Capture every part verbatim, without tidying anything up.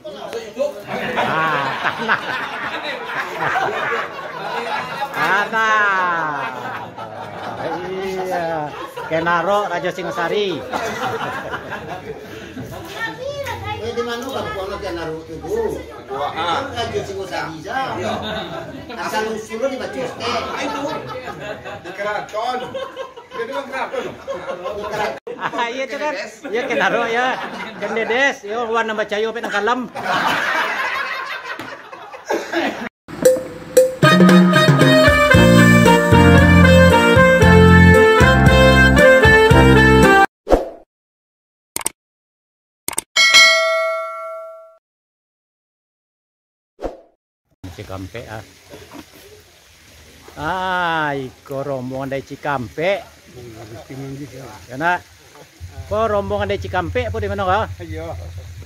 Ah, tanah. Tanah. Iya. Kenaro Rajo Singosari. Eh, di mano kampuang Kenaro tu, Bu? Wah. Rajo Singosari sa. Asal usul di Batu Estek. Itu. Di Keraton. Ah, iya tu kan. Iya, Kenaro, ya. Kendedes, ya, wan nambah cayo pe nang kalam. Cikampek, ah. Ah, iko rombongan dari Cikampek. Yo, nak. Ko rombongan dari Cikampek apo dari mano ko? Iyo.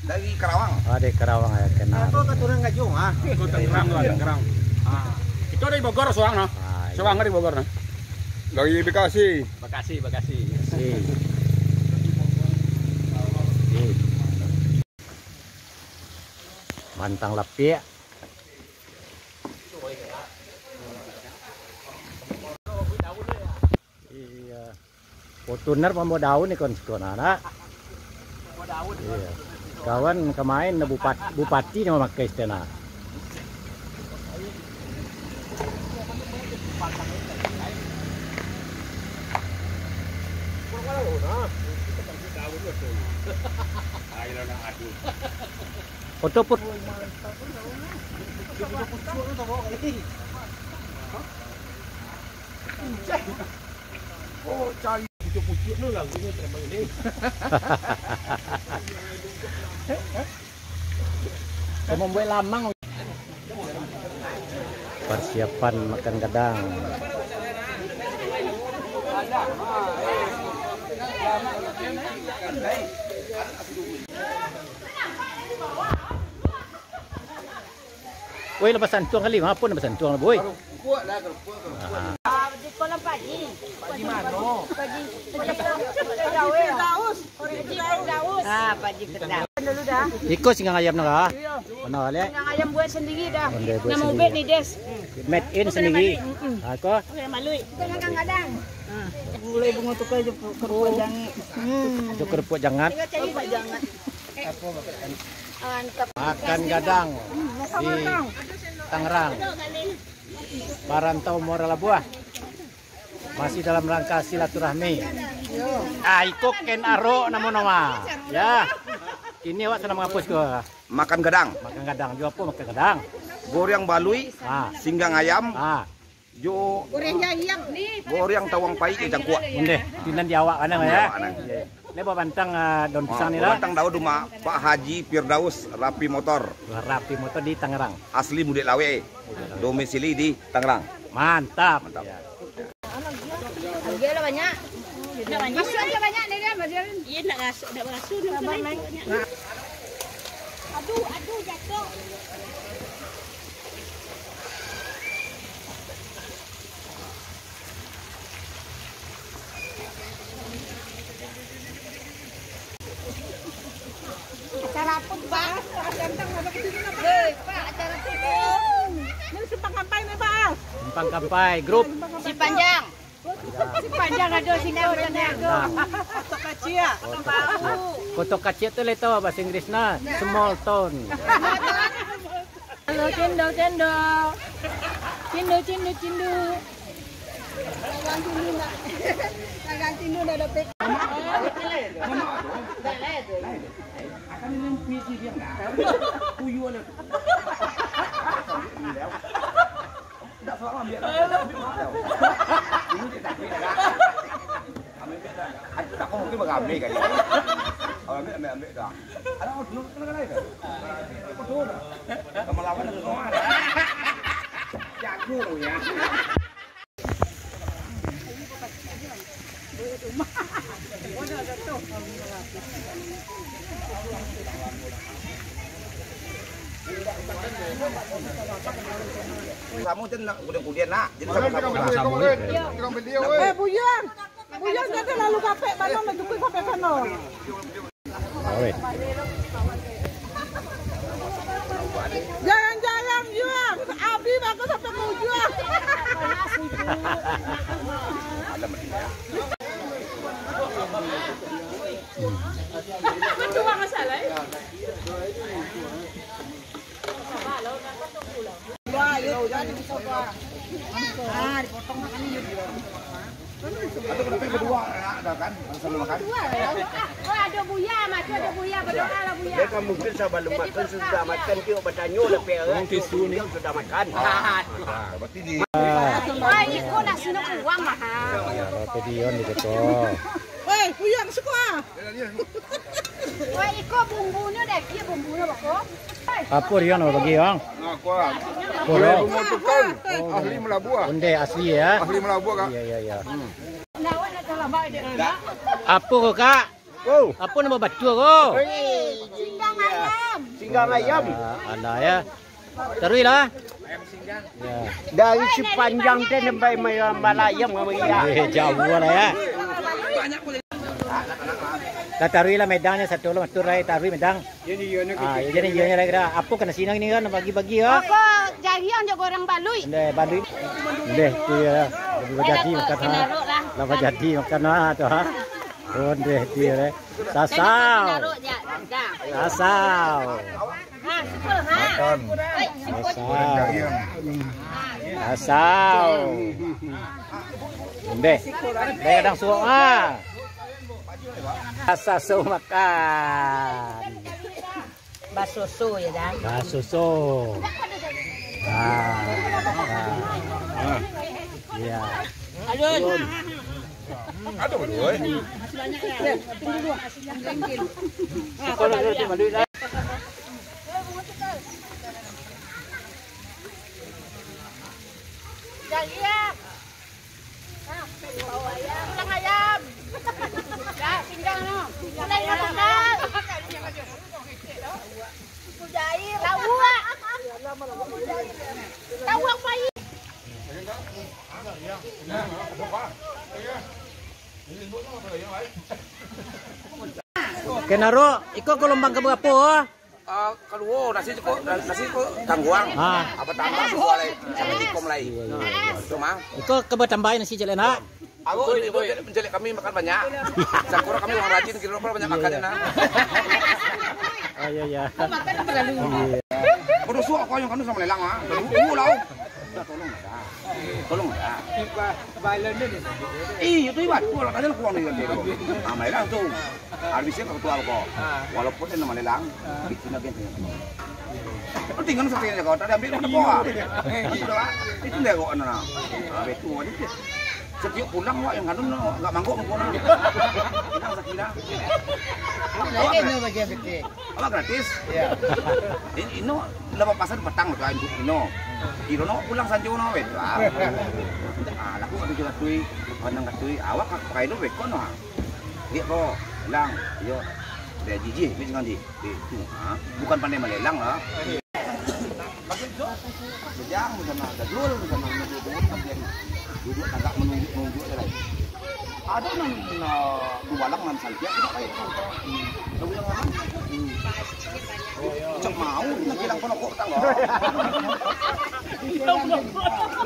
Dari Karawang. Oh, dari Karawang, ya, kenal. Ko katurunan Gajong, ah. Ko Tangerang, Tangerang. Ah. Itu dari Bogor, Suang, no. Ah, iya. Suang dari Bogor, no. Dari Bekasi. Bekasi, Bekasi. Bekasi. Mantang lapiak. Iya. Fortuner mambawa daun ikon siko, nah, nak. Iya. Kawan kamain bupat-, bupati nyo mamakai istana. Foto put. Oh, cari pucuk-pucuk tu lagunyo terbang ni. Kau membuat lamang. Persiapan makan gadang. Woi, lah basantuang kali, mapo nak basantuang lah, boy? Kerupuk lah, kerupuk, kerupuk. Ah. Ah, di kolam Pak Haji. Pak Haji mano? Pak Haji, Pak Haji Firdaus. Pak Haji Firdaus. Ah, Pak Haji Firdaus. Dulu dah. Iko singgang ayam nah, kah? Iyo. Mano, lihat? Singgang ayam buat sendiri dah. Ondeh, buat sendiri. Nama ubek ni, Des. Made in sendiri. Mm-mm. Ah, ko? Oke, malu. Kita makan gadang. Ah. Mulai bungo tu kau je, kerupuk jangit. Hmm. Itu kerupuk jangat. Kerupuk jangat. Makan gadang di Tangerang. Parantau Muara Labuah. Masih dalam rangka silaturahmi. Ah, iko Ken Arok namo-namo. Ya. Kini awak sadang mangapus ko? Makan gadang. Makan gadang. Juo apo makan gadang? Goreng balui, ah, singgang ayam. Ah. Jo goreng tawang pai jo cangkuak. Ondeh, tinan di awak kanang, ya. Di awak kanang. Iya, iya. Ni babantang, ah, daun pisang ni lah. Babantang daun rumah Pak Haji Firdaus, Rapi Motor. Rapi Motor di Tangerang. Asli Mudik Laweh. Domisili di Tangerang. Mantap. Mantap. Iya. Agiah lah banyak. Nak banyak. Masuk aja banyak ni kan, Mas Jarin. Iya, nak ngasuh, nak ngasuh, nak banyak. Aduh, aduh, jatuh. Acara apa tu, Pak? Hei, Pak, acara apa tu? Ini Simpang Kampai ni, Pak. Simpang Kampai, grup. Simpang Kampai. Si Panjang. Si Panjang ado, si Panjang ado. Nah. Koto Kaciak. Koto Kaciak. Koto Kaciak tu lai tau bahasa Inggris nah, small town. Halo, cendol, cendol. Cendol, cendol, cendol. Dagang tindu ndak, dagang tindu ndak dapek. Akan ini P G dia enggak? Tuyul dia. Ndak salah ambil. Dulu dia tak ambil dah. Ambil dah. Aku tak mungkin mengambil kan. Kalau ambil, ambil, ambil dah. Ada orang dulu kena kena itu. Betul. Lama-lama nak semua. Jago ya. Samo je nak kudian-kudian nak. Jadi sama-sama. Eh, Buyang. Buyang dah terlalu kapek, mana nak tukui kapek sana? Oi. Kau sampai ke ujung. Ada mati ya. Dua masalah, eh? Wah, yo, jadi bisa, Pak. Ah, dipotong tangan ni. Atau kena pergi berdua, ada kan? Sama makan. Dua, ya. Oh, ada buya, mah, ada buya, berdoa lah buya. Dia kan mungkin sabalum makan, sudah makan, tengok bertanya lah, Pak, orang tisu ni sudah makan. Ah, berarti di Wah, iko nasi no kuang, mah. Ya, roti Dion di situ. Weh, kuyang suko ah. Wah, iko bumbunyo dah, kia bumbunyo, bako. Apo Dion bagi, Bang? Nah, kuah. Kuah. Rumah tukang, ahli melabuah. Onde asli ya. Ahli melabuah, Kak. Iya, iya, iya. Apo ko, Kak? Oh. Apo namo batua ko? Singgang ayam. Singgang ayam. Ah, alah ya. Taruih lah. Ya. Dari Sipanjang teh sampai Malayam kami ya. Eh, jauh lah ya. Lah taruih lah medangnyo satu lah, matur lah, taruih medang. Ah, jadi iyo nyo lah kira. Apo ka nasi ni kan bagi-bagi ya. Apo jariang jo gorang baluik. Ndeh, baluik. Ndeh, tu ya. Lah jadi makan ha. Lah jadi makan ha tu ha. Oh, ndeh, tu ya. Sasau. Sasau. Makan. Sasau. Sasau. Ndeh. Ndeh, kadang suok ha. Sasau makan. Basoso ya, Dan. Basoso. Ah. Ah. Iya. Alun. Ada belum, eh? Masih banyak ya. Tunggu dulu. Sekolah dulu, balik lah. Jangan iya. Tulang ayam. Ya, pinggang no. Tulang ayam. Kujair. Tahu tak? Tahu apa ini? Kenaro, iko gelombang keberapa? Ah, kaduo, nasi ko, nasi ko tangguang. Ah. Apo tambah sabuah lai, satu tikom lai. Itu mah. Iko ka batambah nasi cek lai nak. Apo ni, ibu, menjelek kami makan banyak. Sakura kami urang rajin, kiro banyak makan nah. Oh, iya, iya. Makan terlalu. Iya. Apo doso kau yang kanu samo lelang ah. Tunggu lah. Tolong dah. Tolong dah. Iyo tu ibat. Kalau tadi kurang ni kan dia. Ah, main langsung. Habisnya kau tua kau. Walaupun dia nama lelang, itu lagi yang tengah. Penting kan seperti kau tak diambil kan apa? Itu lah. Itu dia kau anak. Ah, betul aja tu. Setiap pulang awak yang kandung no, agak mangkok muka nah. Pulang sakira. Lagi no bagian kecil. Awak gratis. Iya. Ino lah papasan patang lah kan ino. Ino no pulang sanjo no weh. Ah, laku kat tujuh ratus, pandang katui, awak ka pakai do bekon no. Dia ko, lang, yo. Dia jijih, ni jangan di. Eh, tu, ha? Bukan pandai malelang lah. Bejang, di sana ada dul, di sana ada dul, dul, dul, duduk tagak menunjuk-nunjuk je lah. Ada nan, nan dubalang nan santiak, tidak kaya itu. Lagu yang mana? Cak mau, nak bilang kau nak kok tak lah.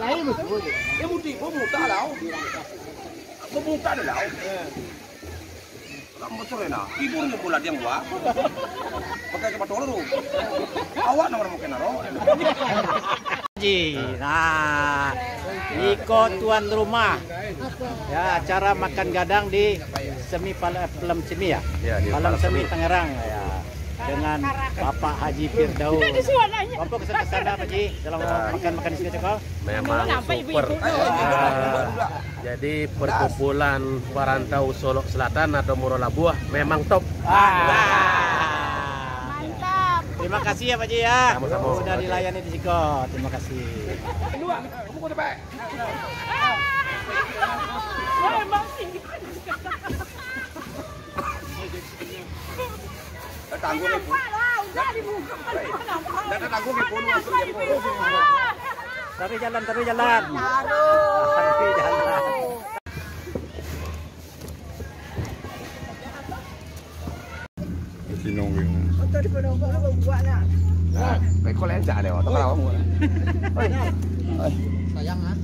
Lain betul je. Dia muti, kau muta lah. Kau muta dah lah. Orang bocor enak. Ibu ni bola dia buat. Pakai kacamata orang tu. Awak nama mungkin aro. Ji, nah, iko tuan rumah. Ya, acara makan gadang di semi pal-, Palem Semi ya? Ya, di Palem Palem Semi Semi. Tangerang ya. Dengan Bapak Haji Firdaus. Apa kesan-kesan Pak Haji dalam makan-makan di sini, Cakal? Memang super. Ah, jadi perkumpulan perantau Solok Selatan atau Muaro Labuah memang top. Ah. Mantap. Terima kasih ya Pak Haji ya. Sama-sama. Sudah dilayani di siko. Terima kasih. Memang sih. Tanggung ibu. Dah tanggung ibu. Tapi jalan, tapi jalan. Tapi jalan. Di sini. Nah, baik Kau lain cak lewat, tak tahu. Oi. Oi. Sayang ah.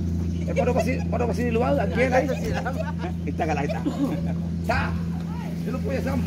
Eh, pada pasti, pada pasti di luar, lagi lain. Kita kalah kita. Sa. Dia lupa ya, Sam.